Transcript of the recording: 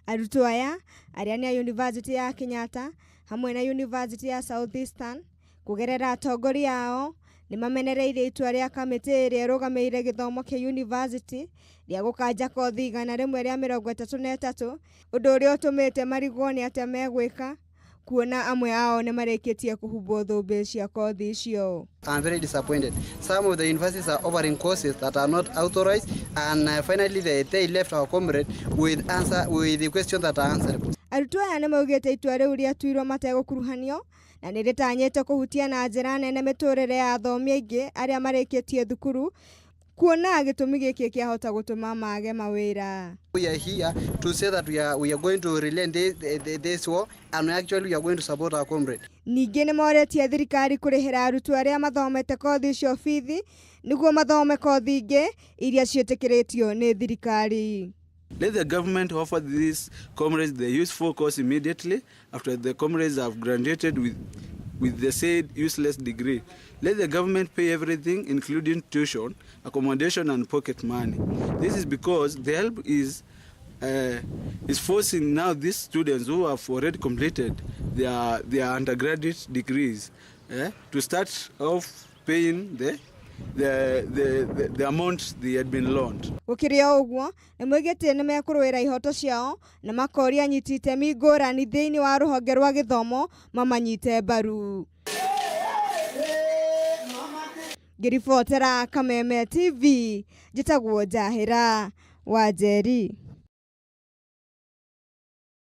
Arutwo aya arĩa nĩ a Yunivasĩtĩ ya Kenyatta hamwe na Yunivasĩtĩ ya South Eastern kũgerera atongoria ao nĩ mamenereirie itua rĩa kamĩtĩ ĩrĩa ĩrũgamĩrĩire gĩthomo kĩa yunivasĩtĩ rĩa gũkanja kothi 133, ũndũ ũrĩa ũtũmĩte marigwo nĩ atĩa megwĩka kuona amwe ao nĩ marĩkĩtie kũhumbwo thũmbĩ cia kothi icio. I'm very disappointed. Some of the universities are offering courses that are not authorized, and finally they left our comrade with answer with the questions that are answerable. Arutwo aya nĩ maugĩte itua rĩu rĩatuirwo mategũkuruhanio na nĩ rĩtanyĩte kũhutia na njĩra nene mĩtũrĩre ya athomi aingĩ arĩa marĩkĩtie thukuru kuona gĩtũmi gĩkĩ kĩahota gũtũma mage mawĩra. We are here to say that we are going to relent this war, and actually we are going to support our comrade. Ningĩ nĩ morĩtie thirikari kũrĩhĩra arutwo arĩa mathomete kothi icio bithi nĩguo mathome kothi ingĩ iria ciĩtĩkĩrĩtio nĩ thirikari. Let the government offer these comrades the useful course immediately after the comrades have graduated with the said useless degree. Let the government pay everything, including tuition, accommodation, and pocket money. This is because the HELB is forcing now these students who have already completed their undergraduate degrees to start off paying the amount they had been loaned. Gũkĩrĩ o ũguo nĩ moigĩte nĩ mekũrũĩra ihoto ciao na makoria anyiti itemi ngũrani thĩinĩ wa rũhonge rwa gĩthomo mamanyite mbaru. Ngĩribotera Kameme TV, njĩtagwo Njahĩra wa Njeri.